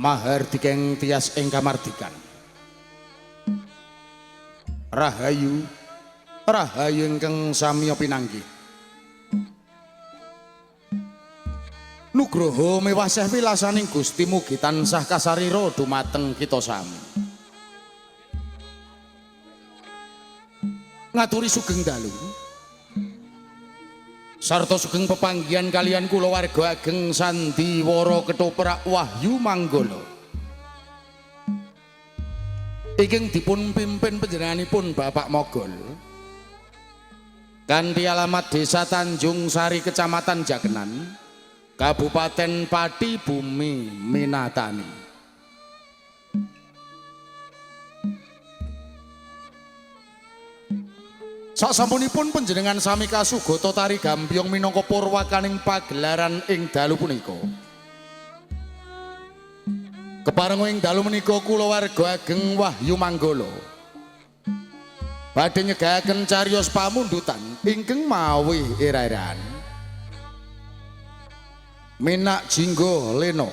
Mahardikeng tias ing kamardikan. Rahayu, rahayu ingkang samiya pinanggih. Nugroho mewah seh wilasaning Gusti mugi tansah kasarira dumateng kita sami. Ngaturi sugeng dalu sarta sugeng pepanggihan kalian kula warga ageng Sandiwara Ketoprak Wahyu Manggala. Ingkang dipun pimpin panjenenganipun Bapak Mogol. Kanthi alamat Desa Tanjung Sari, Kecamatan Jakenan, Kabupaten Pati Bumi Minatani. Sasampunipun panjenengan sami kasugata tari gambyong minangka purwakaning pagelaran ing dalu punika. Keparenga ing dalu menika kula warga ageng Wahyu Manggala badhe nyegaken cariyos pamundutan ingkang mawi era-eraan. Minak Jinggo Leno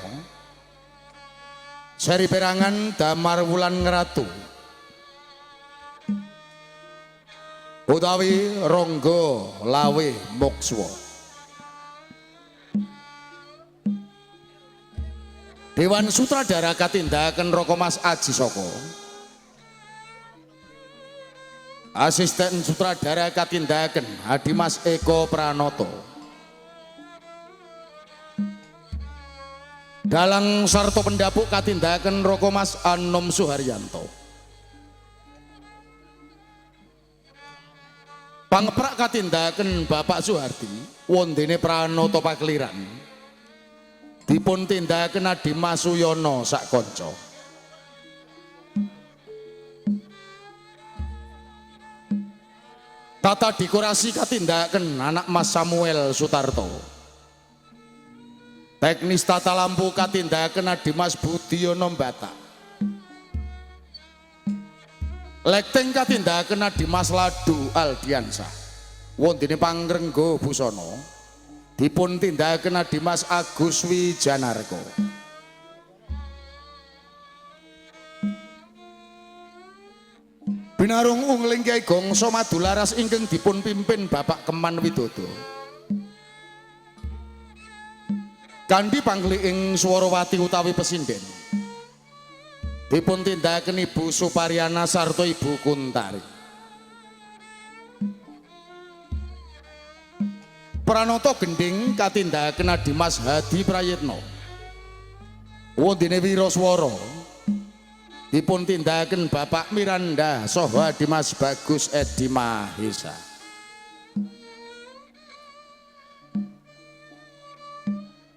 seri perangan Damar Wulan Ngeratu utawi Ronggo Lawe Mokswa. Dewan Sutradara katindakaken Raka Mas Aji Saka. Asisten Sutradara katindakaken Hadimas Eko Pranoto. Dalang sarta pendapuk katindakaken Raka Mas Anom Suharyanto. Pangeprak katindakaken Bapak Suhardi wondene Pranoto Pakeliran. Dipun tindakaken Adimas Suyono sak kanca. Tata dekorasi katindakaken anak Mas Samuel Sutarto. Teknis tata lampu katindakaken Adimas Budiono Batak. Lighting katindakaken Adimas Ladu Aldiansah. Wondene pangrengga busana dipun tindakaken Adimas Agus Wijanarko. Binarung ungling Kyai Gongso Madularas ingkang dipun pimpin Bapak Keman Widodo. Kanthi pangliing Swarawati utawi pesinden dipun tindakaken Ibu Suparyana sarta Ibu Kuntari. Pranoto gendhing katindakaken Adimas Hadi Prayitno. Wondene wiraswara dipun tindakaken Bapak Miranda saha Adimas Bagus Edi Mahesa.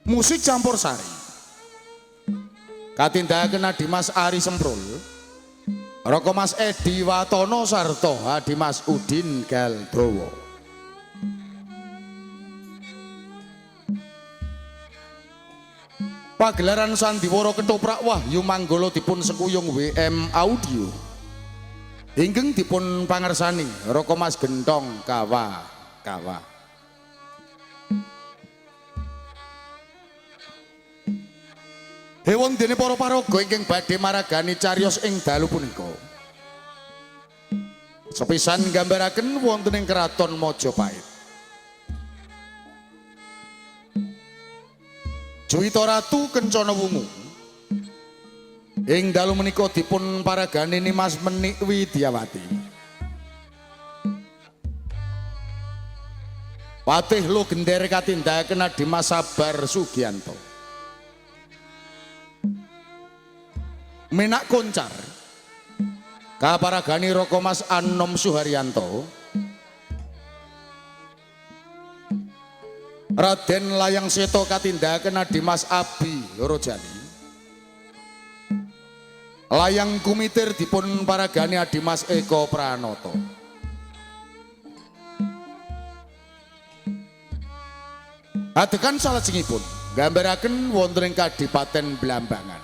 Musik campur sari katindakaken Adimas Ari Semprul, Raka Mas Edi Watono sarta Adimas Udin Galdowo. Pagelaran Sandiwara Ketoprak Wahyu Manggala dipun sekuyung WM Audio ingkang dipun pangersani Raka Mas Gentong Kawa Kawa. Hewon dene para paraga ingkang badhe maragani cariyos ing dalu punika. Sepisan nggambaraken wonten ing Kraton Majapahit. Juwita Ratu Kencana Wungu ing dalu menika dipun paragani Nimas Menik Widyawati. Patih Logender katindakaken Adimas Sabar Sugianto. Menak Koncar kaparagani Raka Mas Anom Suharyanto. Raden Layang Seto katindakaken Adimas Abi Rojali. Layang Kumitir dipun paragani Adimas Eko Pranoto. Adegan salajengipun nggambaraken wonten ing Kadipaten Blambangan.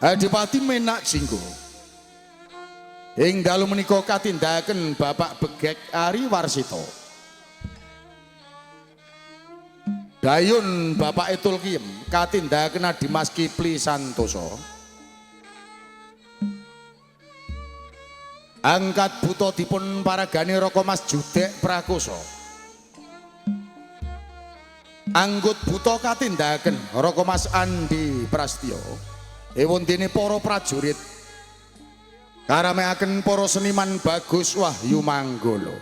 Adipati Menak Jinggo ing dalu menika katindakaken Bapak Begek Ari Warsito. Dayun Bapak Etul Kiem katindakaken Adimas Kipli Santoso. Angkat buta dipun paragani Raka Mas Judek Prakoso. Anggut buta katindakaken Raka Mas Andi Prastyo. Ewondene para prajurit karameaken para seniman Bagus Wahyu Manggolo.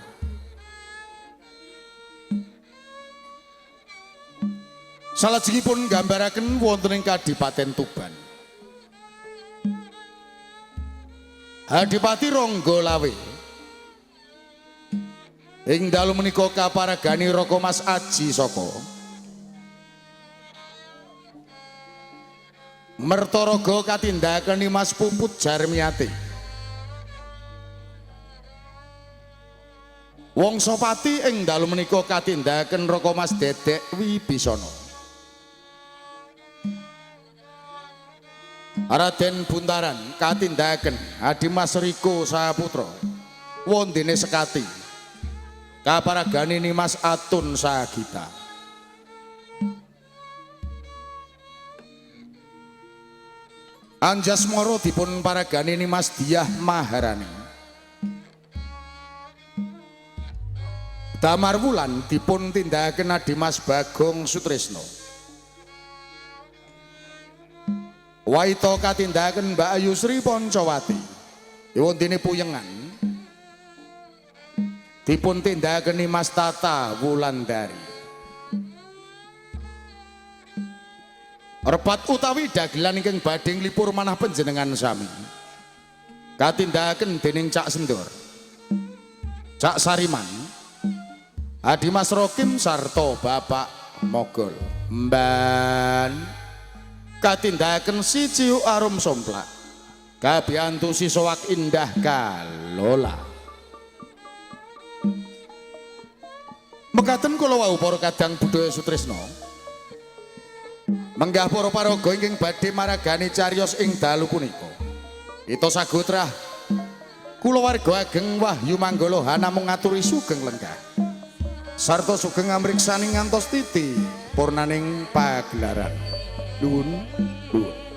Salajengipun nggambaraken wonten ing Kadipaten Tuban. Adipati Ronggo Lawe ing dalu menika kaparagani Raka Mas Aji Saka. Mertaraga katindakaken Mas Puput Jarmiati. Wongsopati ing dalu menika katindakaken Raka Mas Dedek Wibisana. Raden Buntaran katindakaken Adimas Riko Saputra. Wondene Sekati kaparagani Nimas Atun Sagita. Anjasmara dipun paragani Nimas Diah Maharani. Damar Wulan dipun tindakaken Adimas Bagong Sutrisno. Waito katindakaken Mbak Ayu Sri Poncowati. Wondene Puyengan dipun tindakaken Nimas Tata Wulandari. Repat utawi dagelan ingkang badhe nglipur manah panjenengan sami katindakaken dening Cak Sendor, Cak Sariman, Adimas Rokim sarta Bapak Mogol. Mban katindakaken si Ciu Arum Somplak kabiyantu sisowak indah kalola. Mekaten kula wau para kadang budaya sutresna. Menggah para paraga ingkang badhe maragani cariyos ing dalu punika. Ita sagotrah kulawarga ageng Wahyu Manggala namung ngaturi sugeng lenggah. Sarta sugeng amriksani ngantos titi purnaning pagelaran. Nuwun, nuwun.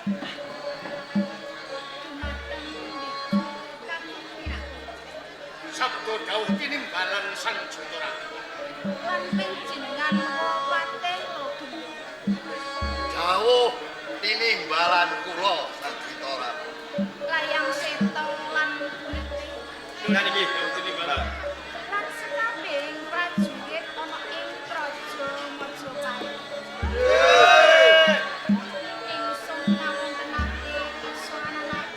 Dumateng ndika kang minak. Sabda dawuh tinimbalan Sang Juwita Ratu. Lan panjenengan wawateh Logender. Dawuh tinimbalan kula Sang Juwita Ratu. Layang Seta lan Punete. Lan iki tinimbalan. Lan sekabehing prajurit ana ing Praja Majapahit. Ingsun ngawontenake kasowanan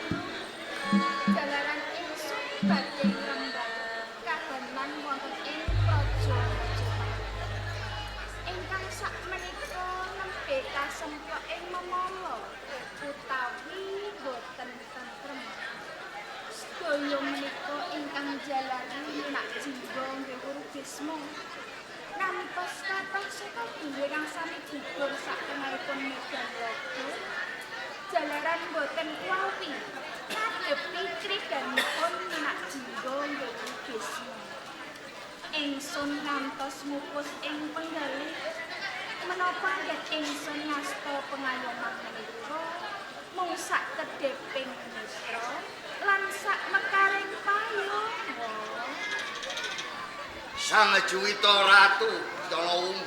jalaran ingsun badhe ngrembak kahanan wonten ing Praja Majapahit. Ingkang sakmenika nembe kasempyok ing memala utawi boten tentrem. Sedaya menika ingkang jalari Minak Jingga nggih Guru Bisma. Namitos kathah saka duwe kang sami gugur satengahipun medan laga. Jalaran boten kuwawi ngadepi kridanipun Minak Jingga nggih Guru Bisma. Ingsun ngantos mupus ing penggalih menapa anggen ingsun ngasta pengayoman menika mung sakedheping mitra lan sak mekaring payung. Sang Juwita Ratu Pitulung.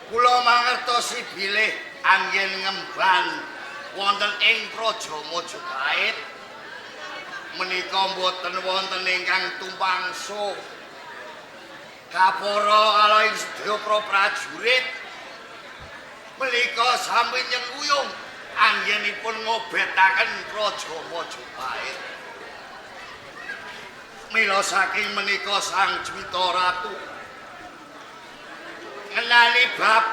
Kula mangertosi bilih anggen ngemban wonten ing Praja Majapahit menika mboten wonten ingkang tumpangso. Kapara kala ing sedaya para prajurit menika sami nyengkuyung anggenipun ngobetaken Praja Majapahit. Mila saking menika Sang Juwita Ratu ngenani bab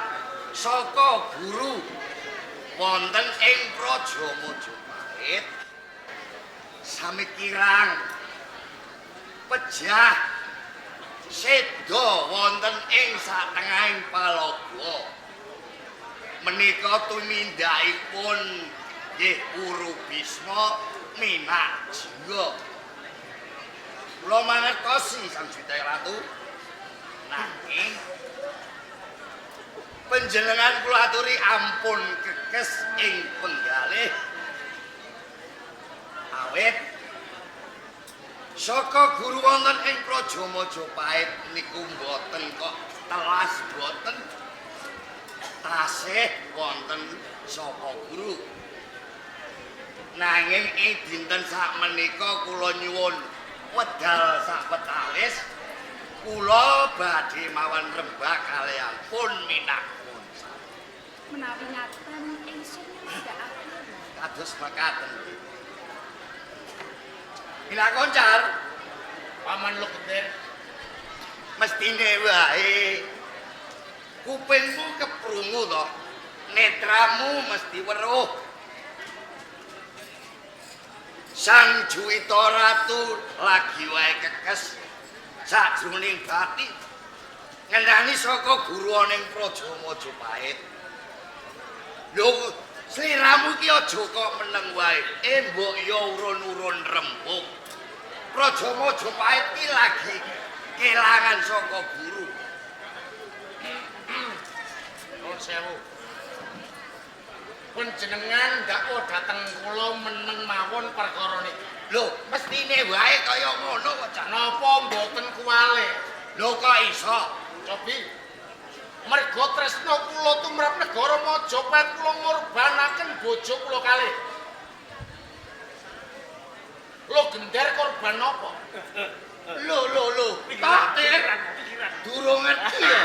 saka guru wonten ing Praja Majapahit sami kirang pejah seda wonten ing satengahing palaga. Menika tumindakipun nggih Guru Bisma Minak Jingga. Kula mangertosi Sang Juwita Ratu, nanging panjenengan kula aturi ampun kekes ing penggalih. Awit saka guru wonten ing Praja Majapahit niku mboten kok telas boten tasih wonten saka guru. Nanging ing dinten sakmenika kula nyuwun wedal sawetawis kula badhe mawon rembag kaliyan pun Minak Koncar. Menawi ngaten ingsun nindakake. Kados mekaten. Minak Koncar, Paman Logender, mestine wae kupingmu keprungu to, netramu mesti weruh. Sang Juwita Ratu lagi wae kekes sakjroning batin ngenani saka guru ana ing Praja Majapahit. Lho, sliramu iki aja kok meneng wae. Mbok ya urun-urun rembug. Praja Majapahit iki lagi kelangan saka guru. Nuwun sewu. Panjenengan ndakwa dhateng kula meneng mawon perkara niki. Lho, mestine wae kaya ngono kok, Cak. Napa mboten kuwalik? Lho kok iso? Cobi. Merga tresna kula tumrap negara Majapahit kula ngorbanaken bojo kula kalih. Lho gender korban napa? Lho lho lho, tak durung ngerti ya.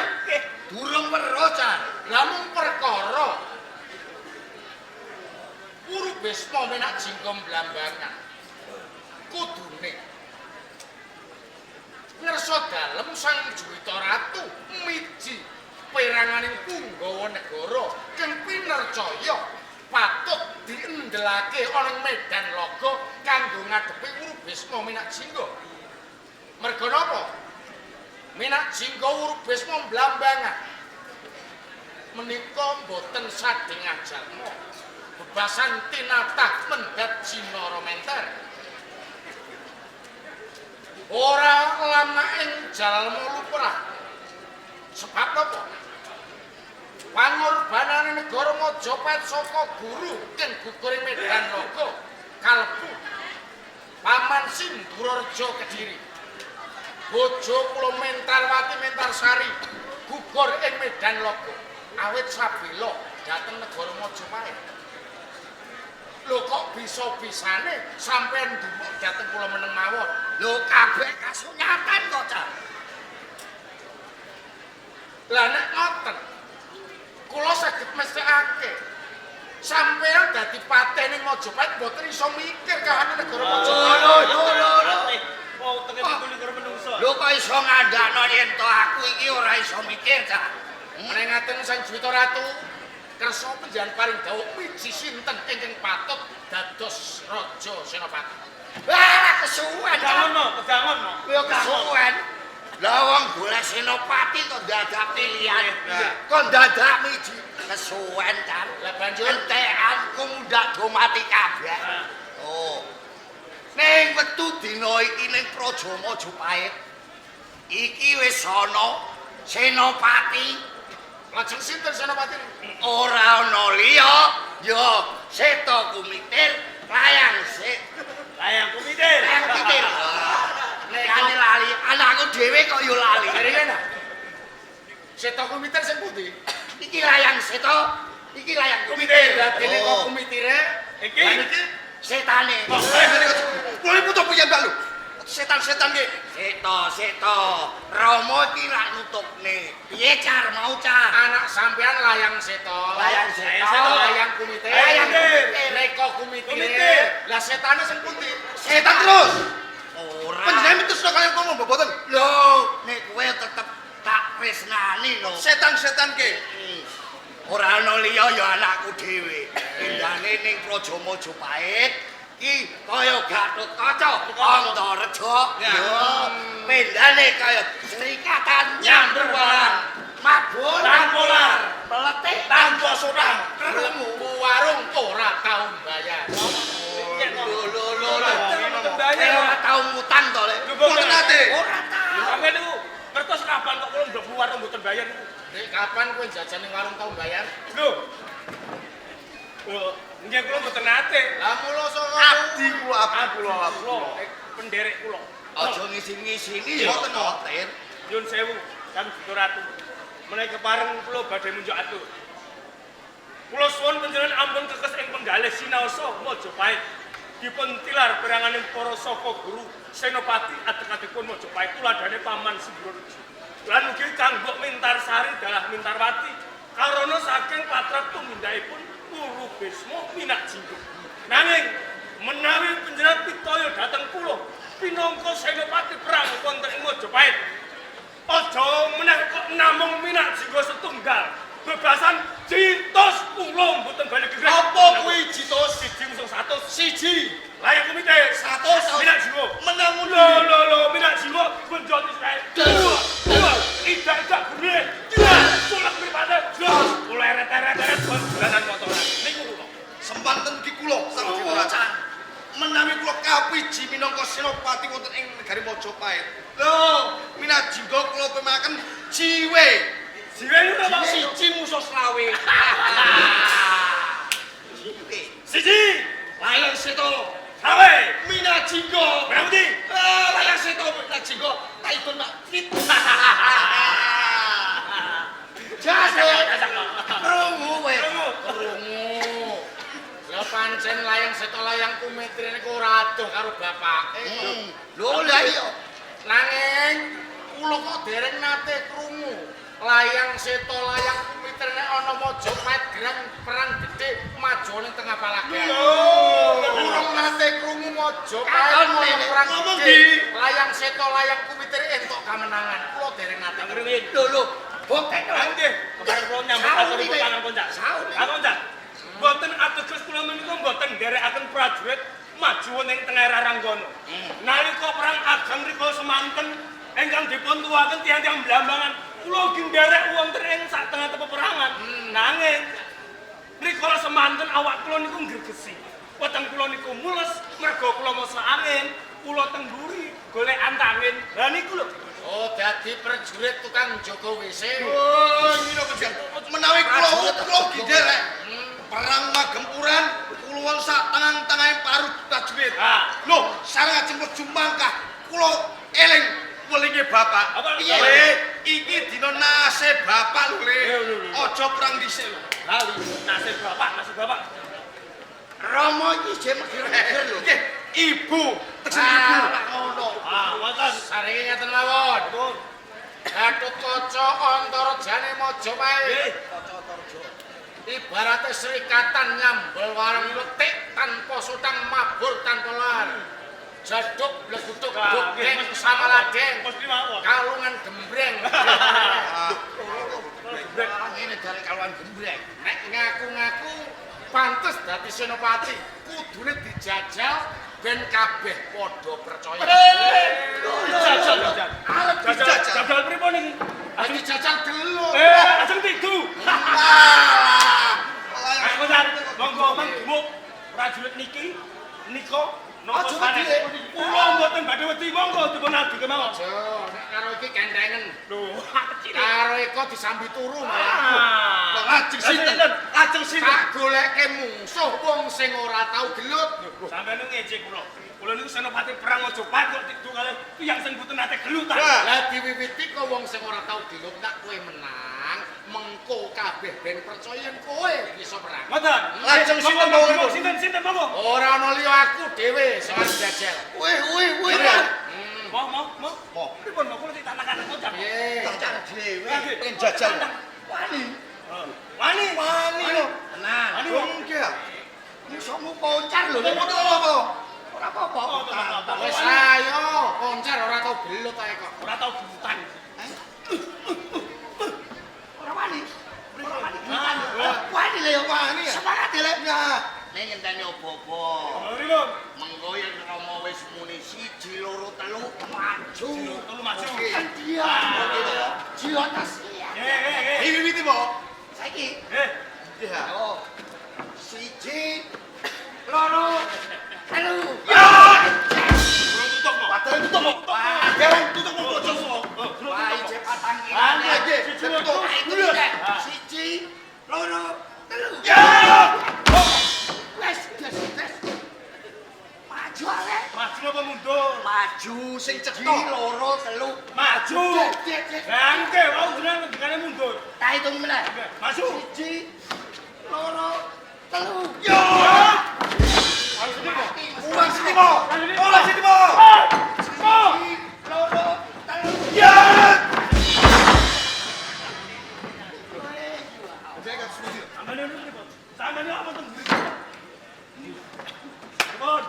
Durung weruh, Cak. Lah mung perkara Guru Bisma Minak Jingga blambangan. Kudune ngersa dalem Sang Juwita Ratu miji peranganing punggawa negara kang pinercaya patut diendelake ana ing medan laga kanggo ngadepi Guru Bisma Minak Jingga. Merga napa? Minak Jingga Guru Bisma blambangan menika mboten sadhe ngajalma. Bebasan tinatah mendhat jinara menter. Ora lama ing jalma luprah. Sebab napa? Pangorbanane negara Majapahit saka guru keng gugur ing medan laga kalebu Paman Sindurareja Kediri. Bojo kula Mentarwati Mentarsari gugur ing medan laga awit sabela dhateng negara Majapahit. Lho kok bisa-bisane sampeyan ndumuk dhateng kula meneng mawon? Lho kabeh kasunyatan kok, Cak. Lah nek ngoten kula saged mesthekake sampeyan dadi patih ning Majapahit mboten iso mikir kahanan negara Majapahit. Lho lho lho. Wong tenge 27 menungso. Lho kok iso ngandakno yen to aku iki ora iso mikir, Cak. Menawi ngaten Sang Juwita Ratu kersa panjenengan paring dawuh miji sinten ingkang patut dados raja senopati. Wah, kesuwen. Kejangon mo, kejangon mo. Yo kesuwen. Lah wong golek senopati kok dadak pilihan. Kok dadak miji kesuwen, Cak. Lah banjur entekan ku mundak go mati kabeh. Oh. Ning wektu dina iki ning Praja Majapahit iki wis ana senopati. Lajeng sinten senopati? Ora ana liya ya Seta Kumitir layang sik. Layang Kumitir. Layang Kumitir. Nek lali, anakku dhewe kok ya lali. Rene. Seta Kumitir sing pundi? Iki layang Seta, iki layang Kumitir. Dadene kok kumitire? Iki Lah niki setane. Kula niku punya mbak lho. Setan-setan nggih. Seta, Seta. Rama iki lak nutukne. Piye car mau car? Anak sampean layang Seta. Layang Seta. Layang Kumitir. Layang Kumitir. Neko Kumitir. Kumitir. Lah setane sing pundi? Setan terus. Ora. Panjenengan mitresna kaliyan kula mboten? Lho, nek kowe tetep tak tresnani lho. Setan-setan nggih. Ora ana liya ya anakku dhewe. Endane ning Praja Majapahit iki kaya Gatotkaca, Antareja. Yo, pendane kaya serikatan Nyamber walang. Mabur tanpa lar, peletik tanpa surang. Krungu warung ora tau mbayar. Lho lho lho lho. Bayar. Ora tau ngutang to, Le. Mboten nate. Ora tau. Sampeyan niku ngertos kapan kok kula mlebu warung mboten bayar niku. Nek kapan kowe jajan ning warung tau mbayar? Lho. Lho, nggih kula mboten nate. Lah mula saka Abdi kula, abdi kula, abdi Kula penderek kula. Aja ngisi-ngisini ya. Mboten Tir. Nyun sewu, Kang Gusti Ratu. Menawi kepareng kula badhe munjuk atur. Kula suwun panjenengan ampun kekes ing penggalih sinaosa Majapahit. Dipun tilar peranganing para saka guru senopati adeg-adegipun Majapahit tuladhane Paman Sindurareja. Lan ugi Kang Mbok Mintarsari dalah Mintarwati karana saking patrap tumindakipun Guru Bisma Minak Jinggo. Nanging menawi panjenengan pitaya dhateng kula pinangka senopati perang wonten ing Majapahit, aja meneh kok namung Minak Jinggo setunggal. Bebasan jitos kula mboten bali gegrek. Apa kuwi jitos? Siji musuh 100. Siji. Layang Kumitir 100. Minak Jinggo. Menang Lho lho lho Minak Jinggo benjot Israel. Dua, dua, idak-idak gurih. Dua, sulak mripate. Dua, kula eret-eret dolanan motoran. Niku kula. Sempanten ugi kula Sang Juwita Ratu. Menawi kula kapiji minangka senopati wonten ing negari Majapahit. Lho, Minak Jinggo kula pemaken jiwe. Jiwe niku napa? Siji musuh selawe. Siji, Layang Seta sawe. Minak Jinggo. Menang pundi? Ah, Layang Seta Minak Jinggo tak idun mak fit. Jas. Krungu kowe. Krungu. Krungu. Lah pancen layang Seta layang Kumitir niku ora adoh karo bapake. Lho lah iya. Nanging kula kok dereng nate krungu layang Seta layang Kumitir nek ana Majapahit gerang perang gedhe maju ning tengah palagan. Urung nate krungu Majapahit Katon ana ini. perang Ngomong gedhe. di. Layang Seta layang Kumitir entuk kamenangan. Kula dereng nate. Ngriyin. Lho lho. Bukti Lah nggih, kemarin kula nyambut Sauri, aturipun Nek. tangan konjak. Sauri. Ah konjak. Mboten ateges kula menika mboten nderekaken prajurit maju wonten ing tengah Raranggana. Nalika perang ageng rika semanten ingkang dipun tuwaken tiyang-tiyang Blambangan, kula ugi nderek wonten ing sak tengah peperangan. Nanging rikala semanten awak kula niku nggregesi. Weteng kula niku mules merga kula masa angin, kula teng mburi golek antangin. Lah niku lho. Oh, dadi prajurit tukang jaga WC. Oh, ngene kok. Menawi kula kula ugi nderek. Perang magempuran kula sak tangan-tangahe parut prajurit. Ah. Lho, sareng ajeng jumangkah kula eling welinge bapak. Apa? Le, iki dina nasib bapak lho, Le. Iya, lho, lho. Aja perang dhisik lho. Lali, nasib bapak, nasib bapak. Rama iki jek megir-megir lho. Nggih, ibu, tegese ibu. Ah, ngono. Ah, wonten. Sarenge ngeten mawon. Pun. Gatotkaca Antarajane Majapahit. Nggih. Ibarate serikatan nyambel warung letik tanpa sutang mabur tanpa lar. Jaduk bleguduk Ah, nggih, dogeng mesti- samaladeng. Mesti mawon. Kalungan gembreng. Gembreng. Ngene jare kaluan gembreng. Nek ngaku-ngaku pantes dadi senopati, kudune dijajal ben kabeh padha percaya. Jajal, jajal. Arep Jajal, dijajal. jajal pripun iki? Lagi dijajal gelut. Eh, ajeng tidu. Alah. Ayo koncar, monggo manggemuk prajurit niki nika napa Aja sanes. wedi. Kula mboten badhe wedi, monggo dipun adu kemawon. Aja, nek karo iki kentengen. Lho, kecil. Karo eko disambi turu malah. Ah. Lajeng sinten? Lajeng sinten? Tak goleke mungsuh wong sing ora tau gelut. Sampeyan niku ngejek kula. Kula niku senopati perang Majapahit kok tidu kalih tiyang sing mboten nate gelutan. Lah. Lah diwiwiti kok wong sing ora tau gelut nak kowe menang, mengko kabeh ben percaya yen kowe bisa perang. Ngoten. Lajeng Monggo, sinten monggo, mawon? Sinten sinten monggo. Ora ana liya aku dhewe sing arep jajal. Wih, wih, wih. Mo mo mo. Mo. Pripun mo kula ditanakan kocak. Piye? Jajal dhewe. Pengen jajal. Wani. Wani. Wani lho. Tenan. Wani. Wong ki ya. Musuhmu koncar lho. Lho, apa apa? Ora apa-apa. Wis ayo, koncer ora tau gelut ae kok. Ora tau gelutan. Ora wani. Ora wani gelutan. Wani le yo. Wani ya? Semangat le. Ya. Nek ngenteni opo-opo. Pripun? Mengko yen Rama wis muni 1 2 3 maju. Telu maju. Kan dia. Jilotas iya. Nggih, nggih, nggih. Diwiwiti, Mo. Saiki. Nggih. Iya. Yo. 1 2 3. Ya! Durung tutup mo. Padahal tutup, Mo. Dereng tutup mo aja, Mo. Wah, ije patang iki. Ah, nggih. Siji, Tutup. loro, Itu telu. tidak. 1 2 3. Ya! Wes, wes, wes. Maju ale. Maju apa mundur? Maju Sing siji cetha. loro telu. Maju. Cek, cek, cek. Lah engke wau jenengan ngendikane mundur. Tak hitung meneh. Nggih, Maju. 1 2 3. Ya! Ayo sini, Mo. Ulang sini, Mo. Ulang sini, Mo. Mo. 1 2 3. Ya! Sampeyan niku pripun? Sampeyan niku apa teng mriki? Pripun?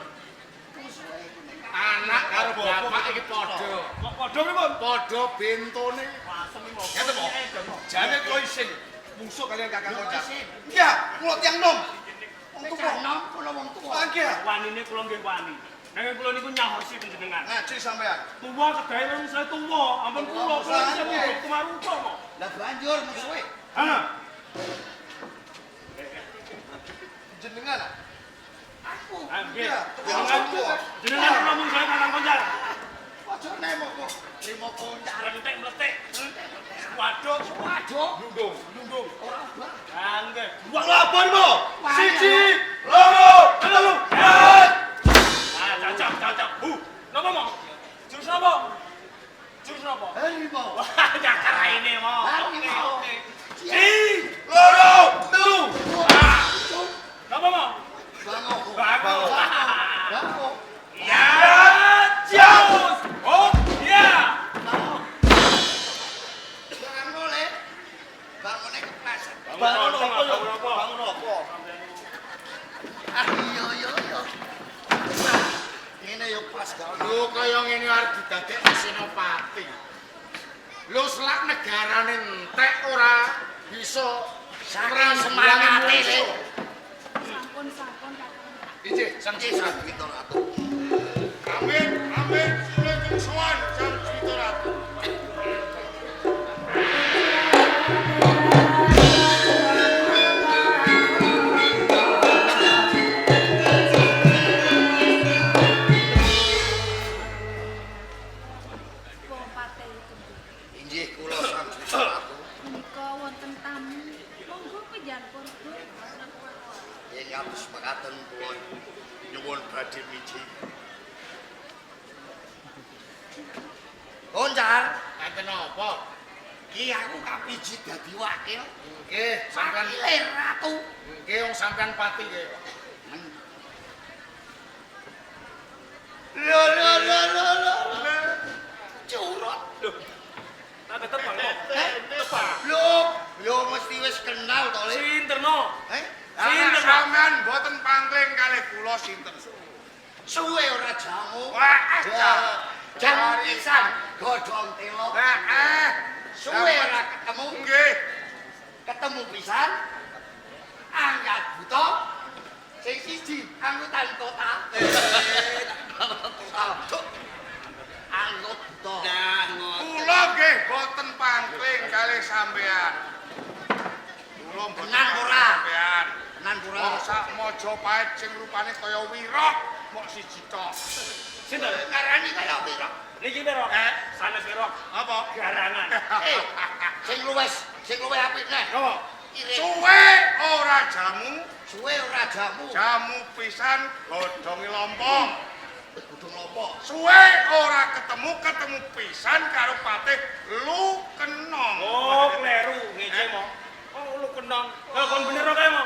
Anak karo bapak iki padha. Kok padha pripun? Padha bentone. Asem iki, Mo. Ngeten, Mo. Jane kula isin mungsuh kalian kakang koncar. Isin. Iya, kula tiyang nom. Wong Wong tuwa. nom kula wong tuwa. Nggih. Wanine kula nggih wani. Nanging kula niku nyahosi panjenengan. Ngaji sampean. Tuwa kedahe wong saya tuwa, ampun kula kula bisa mundur tumarupa mo. Lah banjur musuhe. Ha. Jenengan ah? Aku. Ah, nggih. Iya, Jenengan tuwa. jenengan kula mung saya kakang koncar. Aja nemo kok. Trimo koncar. Rentek mletek. Waduh, Waduh. glundung, glundung. Ora obah. Ah, nggih. Kula abon, Mo. Wani, 1 2 3. Ah, cocok, cocok. Hu, napa mo? Jurus napa? Jurus napa? Harimau. Wah, nyakar raine mo. Oke, Harimau. oke. 1 2 3. Ah. Napa mo? Bango. Bangun. Bango. Ya, jauh. Oh, ya. Bango le. Bangone kepleset. Bangun apa yo? Bangun apa? Ah iya iya iya. Ngene yo pas gak ono. Lho kaya ngene arep didadekne senopati. Lho selak negarane entek ora bisa Saking semangate le. Sampun sampun kakang. Ije, Sang Nggih, Juwita. Sang Juwita Ratu. Amin, amin, sugeng sowan Sang Juwita Ratu. Wong pate. kados mekaten kula nyuwun badhe miji. Koncar, Enten napa? Ki aku kapiji dadi wakil. Nggih, sampean Wakile ratu. Nggih, wong sampean pati nggih. Lho lho lho lho lho. Curut. Lho. Tak ketepang kok. Tepang. Lho, lho mesti wis kenal to, Le. Sinten no? Eh? Sinten? Sampean mboten pangling kalih kula sinten. Suwe ora jamu. Wah, Jamu pisan godhong telo. Heeh. Suwe ora ketemu. Nggih. Ketemu pisan. Angkat buta. Sing siji angkutan kota. Angkut buta. Nah, ngoten. Kula nggih boten pangling kalih sampean. Kula mboten Tenan ora? sampean. Tenan ora? Wong sak Majapahit sing rupane kaya wirok mok siji tok. Sinten? Ngarani kaya wirok. Niki wirok. Eh? Sanes wirok. Apa? Garangan. Eh, sing luwes apik neh. Napa? Suwe ora jamu, Suwe ora jamu. jamu pisan godhonge lompong. Godhong lompok. Suwe ora ketemu, ketemu pisan karo patih lu kenong. Oh, kleru ngece mo. Oh, lu kenong. Lah kon bener kae mo.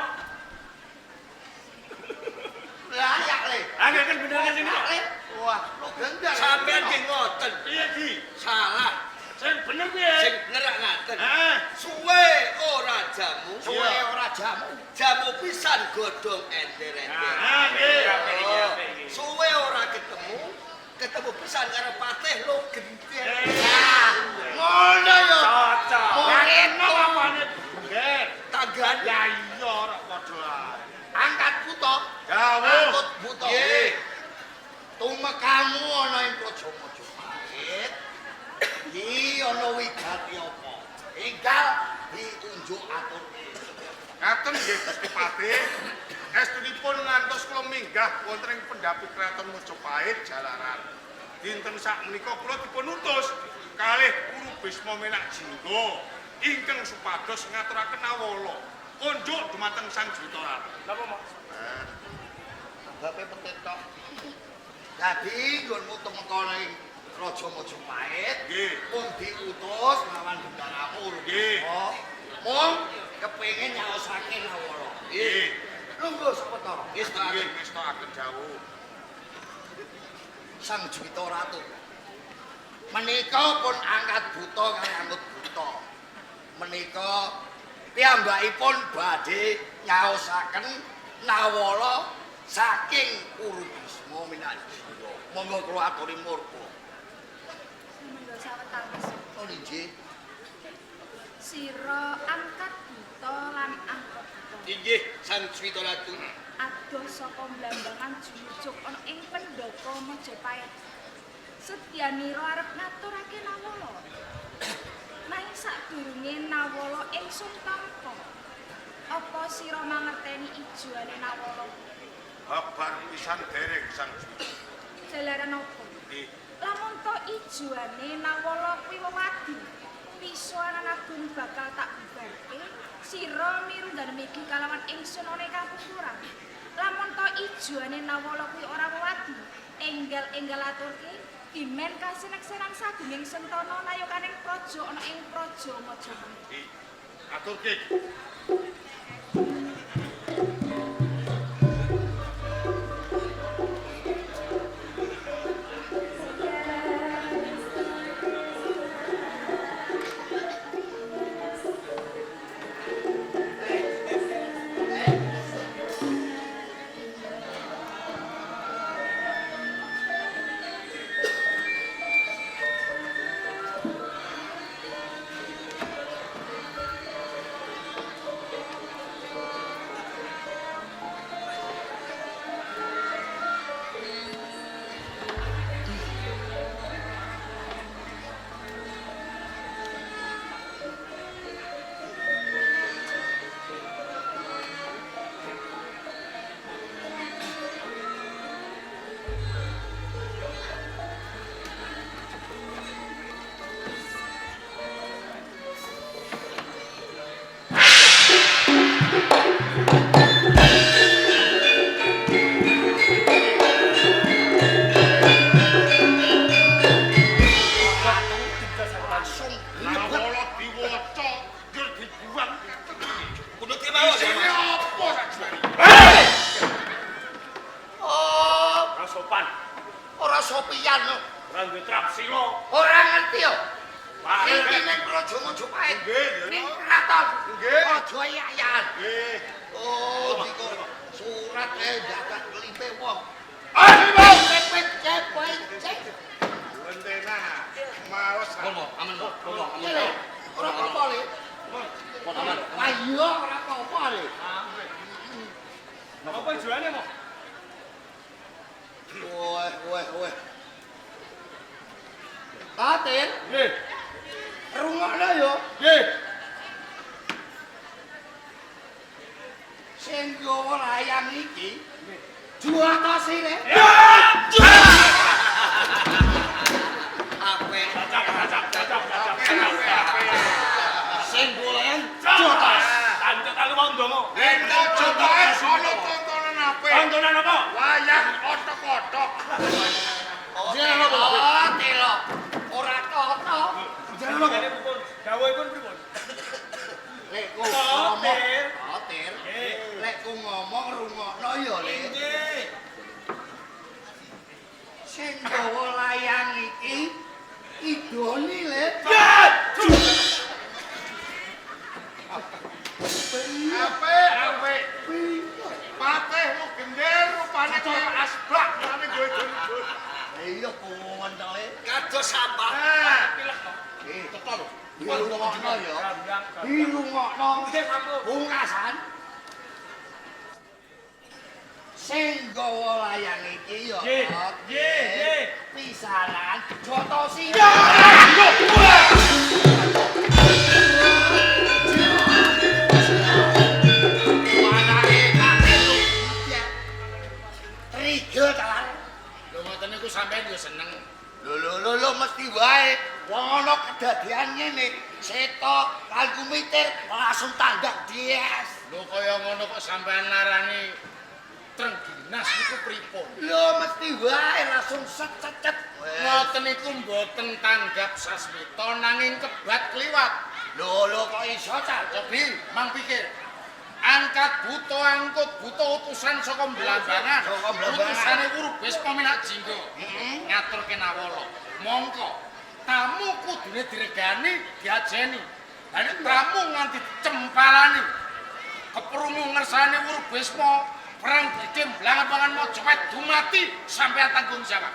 Layak le. Ah, kan bener kan sing Le. Wah, lu gendal. Sampean nggih ngoten. Piye Ki? Salah. Sing bener piye? Sing bener rak ngaten. Heeh. Suwe ora jamu, Suwe ora jamu. Jamu pisan godhong ender-ender. Ah, nggih. Apik iki, apik iki. Suwe ora ketemu, ketemu pisan karo patih lo gendeng. Nah, ngono ya. Cocok. Ngono. Apane bunger? Tanggan Ya iya ora padha ae. Angkat buta. Dawuh. Angkut buta. Nggih. Tumekamu ana ing Praja Majapahit. Iki ana wigati apa? Enggal diunjuk aturke. Ngaten nggih Gusti Patih. Estunipun ngantos kula minggah wonten ing pendhapi Kraton Majapahit Jalaran. Dinten sakmenika kula dipun utus kalih Guru Bisma Menak Jingga ingkang supados ngaturaken awala konjuk dumateng Sang Juwita Ratu. Napa mo? Bape petit tok. Dadi nggonmu tumeka ing Raja Majapahit, Nggih. pun diutus lawan bendaramu. Nggih. Mung kepengin nyaosake nawala. Nggih. Lungguh sawetara. Wis tak Nggih ngestakaken dawuh. Sang Juwita Ratu. Menika pun angkat buta kali angkut buta. Menika piyambakipun badhe nyaosaken nawala saking Guru Bisma Minajingga. Monggo kula aturi murka. Sumangga sawetawis. Oh nggih. Sira angkat buta lan angkut buta. Inggih, Sang Juwita Ratu. Adoh saka Blambangan jumujuk ana ing pendhapa Majapahit. Sedyanira arep ngaturake nawala. Nanging sadurunge nawala ingsun tampa. Apa sira mangerteni ijuane nawala? Babar pisan dereng Sang Juwita. Jalaran apa? Nggih. Lamun to ijuane nawala kuwi wewadi, pisuanan agung bakal tak bubarke, sira mirunggan migi kalawan ingsun ana ing kapungkuran. Lamun to ijuane nawala kuwi ora wewadi, enggal-enggal aturke dimen kasineksenan sagunging sentana nayokaning praja ana ing Praja Majapahit. Nggih. Aturke. kesepian lho. Ora duwe trapsila. Ora ngerti yo. Iki ning Praja Majapahit. Nggih. Ning kraton. Nggih. Aja yayan. Nggih. Oh, diko surat ae dadak klipe wong. Ayo, cepet. Wentena. Maos. Monggo, aman, monggo, aman. Ora apa-apa le. Aman. Lah iya ora apa-apa le. Apa jualane, Mo? Weh, weh, weh. Tatin, Nggih. rungokno yo. Nggih. Sing nggawa layang iki juwatase le. Apik. Cacap. Sing nggawa layang juwatas. Tancap kali wong ndonga. Ning Majapahit ana tontonan apik. Tontonan apa? Wayang otok-otok. Jeneng apa? Oh, telo. Ora toto. Jeneng apa? Dawuhipun pripun? Lek ku ngomong, Totir. Totir. Nggih. Lek ku ngomong rungokno ya, Le. Nggih. Sing nggawa layang iki idoni, Le. Apik, apik. Patihmu gender rupane kaya asbak rupane godhon-godhon. Iya kuwentele. Kados sampah. Nah, Pilek to. Cetha lho. Dirungokno ya. Dirungokno. Nggih, sampun. Pungkasan. Sing nggawa layang iki ya. Nggih, nggih, nggih. Pisanan Jotosi. Anake kakek. Trigel kalar. Lho ngoten niku sampean yo seneng. Lho lho lho lho mesti wae. Wong ana kedadian ngene, Seta lan Kumitir langsung tanggap dies. Lho kaya ngono kok sampean narani trengginas niku pripun? Lho mesti wae langsung set set set. Ngoten niku mboten tanggap sasmita nanging kebat kliwat. Lho lho kok iso ta? Cobi mang pikir. Angkat buta angkut buta utusan saka Blambangan. Saka Blambangan. Utusane Wurubisma Minak Jingga. Ngaturke Nawala. Mongko tamu kudune diregani, diajeni. Lah nek tamu nganti cempalani. Keprungu ngersane Wurubisma perang gedhe Blambangan Majapahit dumati sampeyan tanggung jawab.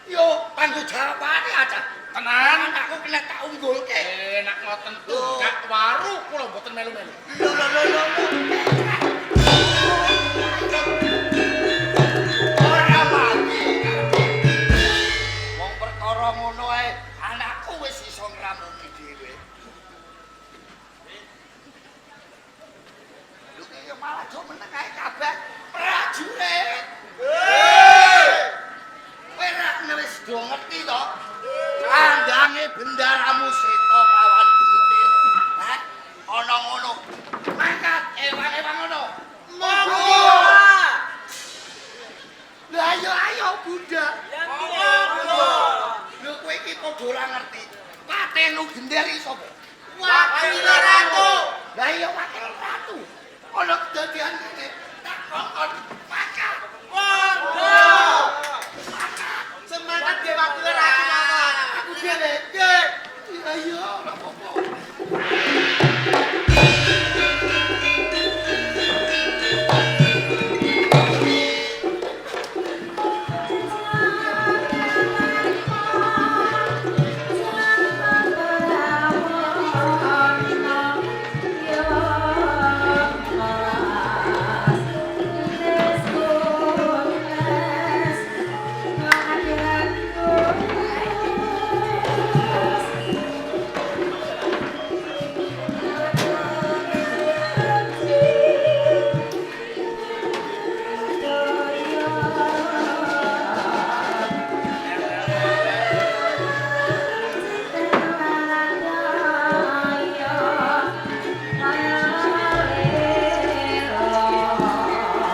Yo tanggung jawabane aja. Tenan. Anakku kena tak unggulke. Nek ngoten tunggak waru kula mboten melu-melu. Lho lho lho lho. Ora mati. Wong perkara ngono ae anakku wis iso ngramuni dhewe. Lho kaya malah do meneng ae kabeh prajurit. Kowe rak wis do ngerti to? Kandhange bendaramu Seta kawan Kumitir. Hah? Ana ngono. Mangkat ewang-ewang ngono. Monggo. Lah ayo ayo Bunda. Monggo. Lho kowe iki padha ora ngerti. Patenu gender iki sapa? Wakil ratu. Lah iya wakil ratu. Ana kedadian ngene. Tak kongkon mangkat. Monggo. Semangat nggih wakil ratu mawon. Aku dhewe. Nggih. Iya iya ora apa-apa.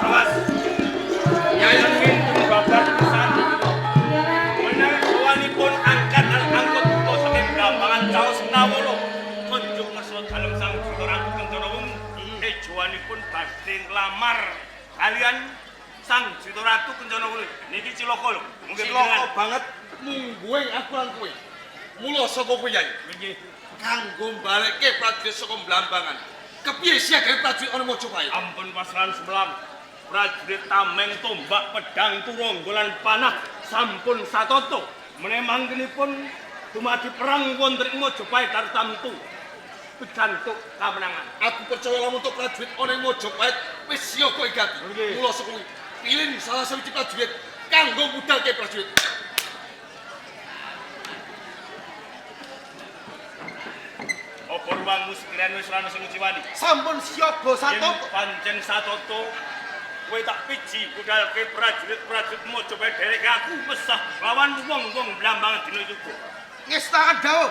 Awas. Yayan kinten babar pisan. Menawi gawanipun angkat lan angkut buta saking Blambangan caos Nawala kunjuk ngersa dalem Sang Juta Ratu Kencana Wungu. Ejowanipun badhe nglamar kalian Sang Juwita Ratu kencana kula. Niki cilaka lho. Mungkin Cilaka banget mungguing aku lan kowe. Mula saka kowe Yai. Nggih. Kanggo mbalekke prajurit saka Blambangan. Kepiye siagane prajurit ana Majapahit? Ampun pasrahan semelang. Prajurit tameng, tombak, pedang, turangga lan panah sampun satata. Menawi mangkenipun dumadi perang wonten ing Majapahit tartamtu pikantuk kamenangan. Aku percaya lamun tok prajurit ana ing Majapahit wis siaga ing gati. Nggih. Mula saka kuwi pilih salah sawiji prajurit kanggo budalke prajurit. Apa ruangmu sekalian wis ora ana sing nguciwani? Sampun siaga Yen pancen satata kowe tak piji budalke prajurit-prajurit Majapahit dhereke aku mesah lawan wong-wong Blambangan dina yuga. Ngestakan dawuh